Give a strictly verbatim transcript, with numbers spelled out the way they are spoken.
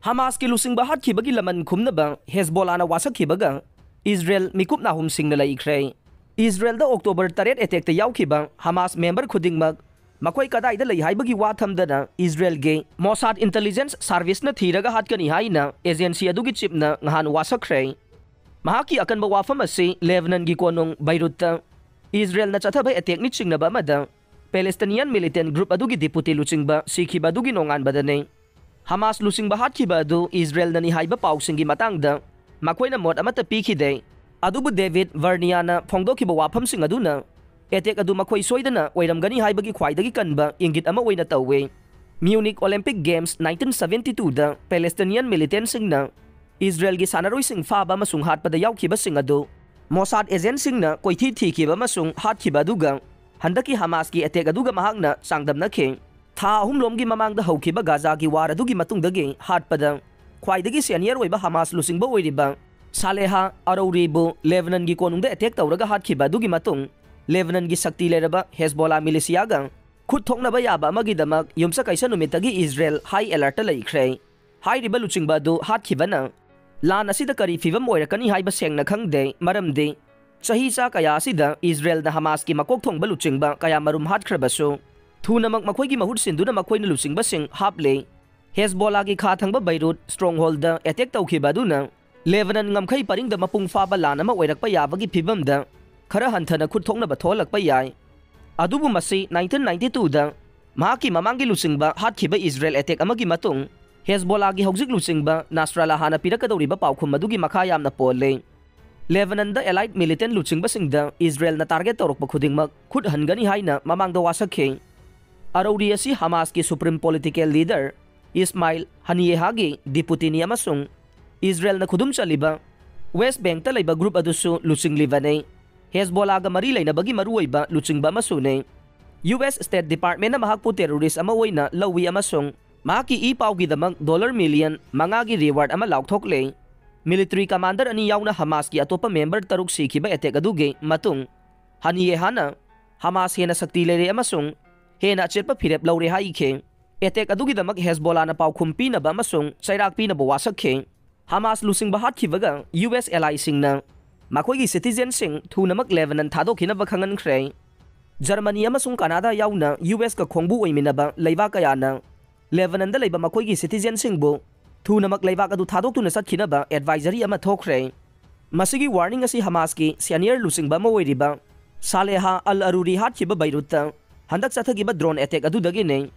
ꯍꯃꯥꯁꯀꯤ ꯂꯨꯆꯤꯡꯕ ꯍꯥꯠꯈꯤꯕꯒꯤ ꯂꯃꯟ ꯈꯨꯝꯅꯕ ꯍꯦꯖꯕꯣꯂꯥꯅ ꯋꯥꯁꯛꯈꯤꯕꯒ ꯏꯖꯔꯦꯜ ꯃꯤꯀꯨꯞ ꯅꯥꯍꯨꯝꯁꯤꯡꯅ ꯂꯩꯈ꯭ꯔꯦ꯫ ꯏꯖꯔꯦꯜꯗ ꯑꯣꯛꯇꯣꯕꯔ ꯇꯔꯦꯠ ꯑꯦꯇꯦꯛꯇ ꯌꯥꯎꯈꯤꯕ ꯍꯃꯥꯁ ꯃꯦꯝꯕꯔ ꯈꯨꯗꯤꯡꯃꯛ ꯃꯈꯣꯏ ꯀꯗꯥꯏꯗ ꯂꯩ ꯍꯥꯏꯕꯒꯤ ꯋꯥ ꯊꯝꯗꯅ ꯏꯖꯔꯦꯜꯒꯤ ꯃꯣꯁꯥꯗ ꯏꯟꯇꯦꯂꯤꯖꯦꯟꯁ ꯁꯥꯔꯚꯤꯁꯅ ꯊꯤꯔꯒ ꯍꯥꯠꯀꯅꯤ ꯍꯥꯏꯅ ꯑꯦꯖꯦꯟꯁꯤ ꯑꯗꯨꯒꯤ ꯆꯤꯞꯅ ꯉꯍꯥꯟ ꯋꯥꯁꯛꯈ꯭ꯔꯦ꯫ ꯃꯍꯥꯛꯀꯤ ꯑꯀꯟꯕ ꯋꯥꯐꯝ ꯑꯁꯤ ꯂꯦꯕꯅꯟꯒꯤ ꯀꯣꯅꯨꯡ ꯕꯩꯔꯨꯠꯇ ꯏꯖꯔꯦꯜꯅ ꯆꯠꯊꯕ ꯑꯦꯇꯦꯛꯅꯤ ꯆꯤꯡꯅꯕ ꯑꯃꯗ ꯄꯦꯂꯦꯁꯇꯤꯅꯤꯌꯟ ꯃꯤꯂꯤꯇꯦꯟ ꯒ꯭ꯔꯨꯞ ꯑꯗꯨꯒꯤ ꯗꯤꯄꯨꯇꯤ ꯂꯨꯆꯤꯡꯕ ꯁꯤꯈꯤꯕ ꯑꯗꯨꯒꯤ ꯅꯣꯡꯉꯥꯟꯕꯗꯅꯤ꯫ ꯍꯃꯥꯁ ꯂꯨꯆꯤꯡꯕ ꯍꯥꯠꯈꯤꯕ ꯑꯗꯨ ꯏꯖꯔꯦꯜꯅꯅꯤ ꯍꯥꯏꯕ ꯄꯥꯎꯁꯤꯡꯒꯤ ꯃꯇꯥꯡꯗ ꯃꯈꯣꯏꯅ ꯃꯣꯠ ꯑꯃꯠꯇ ꯄꯤꯈꯤꯗꯦ꯫ ꯑꯗꯨꯕꯨ ꯗꯦꯕꯤꯗ ꯚꯔꯅꯤꯌꯥꯅ ꯐꯣꯡꯗꯣꯛꯈꯤꯕ ꯋꯥꯐꯝꯁꯤꯡ ꯑꯗꯨꯅ ꯑꯦꯇꯦꯛ ꯑꯗꯨ ꯃꯈꯣꯏ ꯁꯣꯏꯗꯅ ꯑꯣꯏꯔꯝꯒꯅꯤ ꯍꯥꯏꯕꯒꯤ ꯈ꯭ꯋꯥꯏꯗꯒꯤ ꯀꯟꯕ ꯏꯪꯒꯤꯠ ꯑꯃ ꯑꯣꯏꯅ ꯇꯧꯏ꯫ ꯃ꯭ꯌꯨꯅꯤꯛ ꯑꯣꯂꯤꯝꯄꯤꯛ ꯒꯦꯝꯁ ꯅꯥꯏꯟꯇꯤꯟ ꯁꯚꯦꯟꯇꯤ ꯇꯨꯗ ꯄꯦꯂꯦꯁꯇꯤꯅꯤꯌꯟ ꯃꯤꯂꯤꯇꯦꯟꯁꯤꯡꯅ ꯏꯖꯔꯦꯜꯒꯤ ꯁꯥꯟꯅꯔꯣꯏꯁꯤꯡ ꯐꯥꯕ ꯑꯃꯁꯨꯡ ꯍꯥꯠꯄꯗ ꯌꯥꯎꯈꯤꯕꯁꯤꯡ ꯑꯗꯨ ꯃꯣꯁꯥꯗ ꯑꯦꯖꯦꯟꯁꯤꯡꯅ ꯀꯣꯏꯊꯤ ꯊꯤꯈꯤꯕ ꯑꯃꯁꯨꯡ ꯍꯥꯠꯈꯤꯕ ꯑꯗꯨꯒ ꯍꯟꯗꯛꯀꯤ ꯍꯃꯥꯁꯀꯤ ꯑꯦꯇꯦꯛ ꯑꯗꯨꯒ ꯃꯍꯥꯛꯅ ꯆꯥꯡꯗꯝꯅꯈꯤ꯫ ꯊꯥ ꯑꯍꯨꯝꯂꯣꯝꯒꯤ ꯃꯃꯥꯡꯗ ꯍꯧꯈꯤꯕ ꯒꯥꯖꯥꯒꯤ ꯋꯥꯔ ꯑꯗꯨꯒꯤ ꯃꯇꯨꯡꯗꯒꯤ ꯍꯥꯠꯄꯗ ꯈ꯭ꯋꯥꯏꯗꯒꯤ ꯁꯦꯅꯤꯌꯔ ꯑꯣꯏꯕ ꯍꯃꯥꯁ ꯂꯨꯆꯤꯡꯕ ꯑꯣꯏꯔꯤꯕ ꯁꯥꯂꯦꯍꯥ ꯑꯔꯧꯔꯤꯕꯨ ꯂꯦꯕꯅꯟꯒꯤ ꯀꯣꯅꯨꯡꯗ ꯑꯦꯇꯦꯛ ꯇꯧꯔꯒ ꯍꯥꯠꯈꯤꯕ ꯑꯗꯨꯒꯤ ꯃꯇꯨꯡ ꯂꯦꯕꯅꯟꯒꯤ ꯁꯛꯇꯤ ꯂꯩꯔꯕ ꯍꯦꯖꯕꯣꯂꯥ ꯃꯤꯂꯤꯁꯤꯌꯥꯒ ꯈꯨꯠ ꯊꯣꯛꯅꯕ ꯌꯥꯕ ꯑꯃꯒꯤꯗꯃꯛ ꯌꯨꯝꯁꯀꯩꯁ ꯅꯨꯃꯤꯠꯇꯒꯤ ꯏꯖꯔꯦꯜ ꯍꯥꯏ ꯑꯦꯂꯔꯠꯇ ꯂꯩꯈ꯭ꯔꯦ꯫ ꯍꯥꯏꯔꯤꯕ ꯂꯨꯆꯤꯡꯕ ꯑꯗꯨ ꯍꯥꯠꯈꯤꯕꯅ ꯂꯥꯟ ꯑꯁꯤꯗ ꯀꯔꯤ ꯐꯤꯕꯝ ꯑꯣꯏꯔꯛꯀꯅꯤ ꯍꯥꯏꯕ ꯁꯦꯡꯅ ꯈꯪꯗꯦ, ꯃꯔꯝꯗꯤ ꯆꯍꯤ ꯆꯥ ꯀꯌꯥ ꯑꯁꯤꯗ ꯏꯖꯔꯦꯜꯅ ꯍꯃꯥꯁꯀꯤ ꯃꯀꯣꯛ ꯊꯣꯡꯕ ꯂꯨꯆꯤꯡꯕ ꯀꯌꯥ ꯃꯔꯨꯝ ꯍꯥꯠꯈ꯭ꯔꯕꯁꯨ ꯊꯨꯅꯃꯛ ꯃꯈꯣꯏꯒꯤ ꯃꯍꯨꯠ ꯁꯤꯟꯗꯨꯅ ꯃꯈꯣꯏꯅ ꯂꯨꯆꯤꯡꯕꯁꯤꯡ ꯍꯥꯞꯂꯦ꯫ ꯍꯦꯖꯕꯣꯂꯥꯒꯤ ꯈꯥ ꯊꯪꯕ ꯕꯩꯔꯨꯠ ꯁ꯭ꯇ꯭ꯔꯣꯡꯍꯣꯜꯗ ꯑꯦꯇꯦꯛ ꯇꯧꯈꯤꯕ ꯑꯗꯨꯅ ꯂꯦꯕꯅꯟ ꯉꯝꯈꯩ ꯄꯔꯤꯡꯗ ꯃꯄꯨꯡ ꯐꯥꯕ ꯂꯥꯟ ꯑꯃ ꯑꯣꯏꯔꯛꯄ ꯌꯥꯕꯒꯤ ꯐꯤꯕꯝꯗ ꯈꯔ ꯍꯟꯊꯅ ꯈꯨꯠ ꯊꯣꯛꯅꯕ ꯊꯣꯛꯍꯜꯂꯛꯄ ꯌꯥꯏ꯫ ꯑꯗꯨꯕꯨ ꯃꯁꯤ ꯅꯥꯏꯟꯇꯤꯟ ꯅꯥꯏꯟꯇꯤ ꯇꯨꯗ ꯃꯍꯥꯛꯀꯤ ꯃꯃꯥꯡꯒꯤ ꯂꯨꯆꯤꯡꯕ ꯍꯥꯠꯈꯤꯕ ꯏꯖꯔꯦꯜ ꯑꯦꯇꯦꯛ ꯑꯃꯒꯤ ꯃꯇꯨꯡ ꯍꯦꯖꯕꯣꯂꯥꯒꯤ ꯍꯧꯖꯤꯛ ꯂꯨꯆꯤꯡꯕ ꯅꯥꯁꯔꯥꯂꯥꯍꯥꯅ ꯄꯤꯔꯛꯀꯗꯧꯔꯤꯕ ꯄꯥꯎꯈꯨꯝ ꯑꯗꯨꯒꯤ ꯃꯈꯥ ꯌꯥꯝꯅ ꯄꯣꯜꯂꯦ꯫ ꯂꯦꯕꯅꯟꯗ ꯑꯦꯂꯥꯏꯠ ꯃꯤꯂꯤꯇꯦꯟ ꯂꯨꯆꯤꯡꯕꯁꯤꯡꯗ ꯏꯖꯔꯦꯜꯅ ꯇꯥꯔꯒꯦꯠ ꯇꯧꯔꯛꯄ ꯈꯨꯗꯤꯡꯃꯛ ꯈꯨꯠ ꯍꯟꯒꯅꯤ ꯍꯥꯏꯅ ꯃꯃꯥꯡꯗ ꯋꯥꯁꯛꯈꯤ꯫ ꯑꯔꯧꯔꯤ ꯑꯁꯤ ꯍꯃꯥꯁꯀꯤ ꯁꯨꯄ꯭ꯔꯤꯝ ꯄꯣꯂꯤꯇꯤꯀꯦꯜ ꯂꯤꯗꯔ ꯏꯁꯃꯥꯏꯜ ꯍꯅꯤꯌꯦꯍꯥꯒꯤ ꯗꯤꯄꯨꯇꯤꯅꯤ ꯑꯃꯁꯨꯡ ꯏꯖꯔꯦꯜꯅ ꯈꯨꯗꯨꯝ ꯆꯜꯂꯤꯕ ꯋꯦꯁ ꯕꯦꯡꯛꯇ ꯂꯩꯕ ꯒ꯭ꯔꯨꯞ ꯑꯗꯨꯁꯨ ꯂꯨꯆꯤꯡꯂꯤꯕꯅꯤ꯫ ꯍꯦꯖꯕꯣꯂꯥꯒ ꯃꯔꯤ ꯂꯩꯅꯕꯒꯤ ꯃꯔꯨꯑꯣꯏꯕ ꯂꯨꯆꯤꯡꯕ ꯑꯃꯁꯨꯅꯤ꯫ ꯌꯨ ꯑꯦꯁ ꯁ꯭ꯇꯦꯠ ꯗꯤꯄꯥꯔꯠꯃꯦꯟꯅ ꯃꯍꯥꯛꯄꯨ ꯇꯦꯔꯣꯔꯤꯁ ꯑꯃ ꯑꯣꯏꯅ ꯂꯧꯏ ꯑꯃꯁꯨꯡ ꯃꯍꯥꯛꯀꯤ ꯏ ꯄꯥꯎꯒꯤꯗꯃꯛ ꯗꯣꯂꯔ ꯃꯤꯂꯤꯌꯟ ꯃꯉꯥꯒꯤ ꯔꯤꯋꯥꯔꯗ ꯑꯃ ꯂꯥꯎꯊꯣꯛꯂꯦ꯫ ꯃꯤꯂꯤꯇꯔꯤ ꯀꯃꯥꯟꯗꯔ ꯑꯅꯤ ꯌꯥꯎꯅ ꯍꯃꯥꯁꯀꯤ ꯑꯇꯣꯞꯄ ꯃꯦꯝꯕꯔ ꯇꯔꯨꯛ ꯁꯤꯈꯤꯕ ꯑꯦꯇꯦꯛ ꯑꯗꯨꯒꯤ ꯃꯇꯨꯡ, ꯍꯅꯤꯌꯦꯍꯥꯅ ꯍꯃꯥꯁ ꯍꯦꯟꯅ ꯁꯛꯇꯤ ꯂꯩꯔꯦ ꯑꯃꯁꯨꯡ ꯍꯦꯟꯅ ꯑꯆꯦꯠꯄ ꯐꯤꯔꯦꯞ ꯂꯧꯔꯦ ꯍꯥꯏꯈꯤ꯫ ꯑꯦꯇꯦꯛ ꯑꯗꯨꯒꯤꯗꯃꯛ ꯍꯦꯖꯕꯣꯂꯥꯅ ꯄꯥꯎꯈꯨꯝ ꯄꯤꯅꯕ ꯑꯃꯁꯨꯡ ꯆꯩꯔꯥꯛ ꯄꯤꯅꯕ ꯋꯥꯁꯛꯈꯤ꯫ ꯍꯃꯥꯁ ꯂꯨꯆꯤꯡꯕ ꯍꯥꯠꯈꯤꯕꯒ ꯌꯨ ꯑꯦꯁ ꯑꯦꯂꯥꯏꯁꯤꯡꯅ ꯃꯈꯣꯏꯒꯤ ꯁꯤꯇꯤꯖꯦꯟꯁꯤꯡ ꯊꯨꯅꯃꯛ ꯂꯦꯕꯅꯟ ꯊꯥꯗꯣꯛꯈꯤꯅꯕ ꯈꯪꯍꯟꯈ꯭ꯔꯦ꯫ ꯖꯔꯃꯅꯤ ꯑꯃꯁꯨꯡ ꯀꯅꯥꯗꯥ ꯌꯥꯎꯅ ꯌꯨ ꯑꯦꯁꯀ ꯈꯣꯡꯕꯨ ꯑꯣꯏꯃꯤꯟꯅꯕ ꯂꯩꯕꯥꯛ ꯀꯌꯥꯅ ꯂꯦꯕꯅꯟꯗ ꯂꯩꯕ ꯃꯈꯣꯏꯒꯤ ꯁꯤꯇꯤꯖꯦꯟꯁꯤꯡꯕꯨ ꯊꯨꯅꯃꯛ ꯂꯩꯕꯥꯛ ꯑꯗꯨ ꯊꯥꯗꯣꯛꯇꯨꯅ ꯆꯠꯈꯤꯅꯕ ꯑꯦꯗꯚꯥꯏꯖꯔꯤ ꯑꯃ ꯊꯣꯛꯈ꯭ꯔꯦ꯫ ꯃꯁꯤꯒꯤ ꯋꯥꯔꯅꯤꯡ ꯑꯁꯤ ꯍꯃꯥꯁꯀꯤ ꯁꯦꯅꯤꯌꯔ ꯂꯨꯆꯤꯡꯕ ꯑꯃ ꯑꯣꯏꯔꯤꯕ ꯁꯥꯂꯦꯍꯥ ꯑꯜ ꯑꯔꯨꯔꯤ ꯍꯥꯠꯈꯤꯕ ꯕꯩꯔꯨꯠꯇ ꯍꯟꯗꯛ ꯆꯠꯊꯈꯤꯕ ꯗ꯭ꯔꯣꯟ ꯑꯦꯇꯦꯛ ꯑꯗꯨꯗꯒꯤꯅꯤ꯫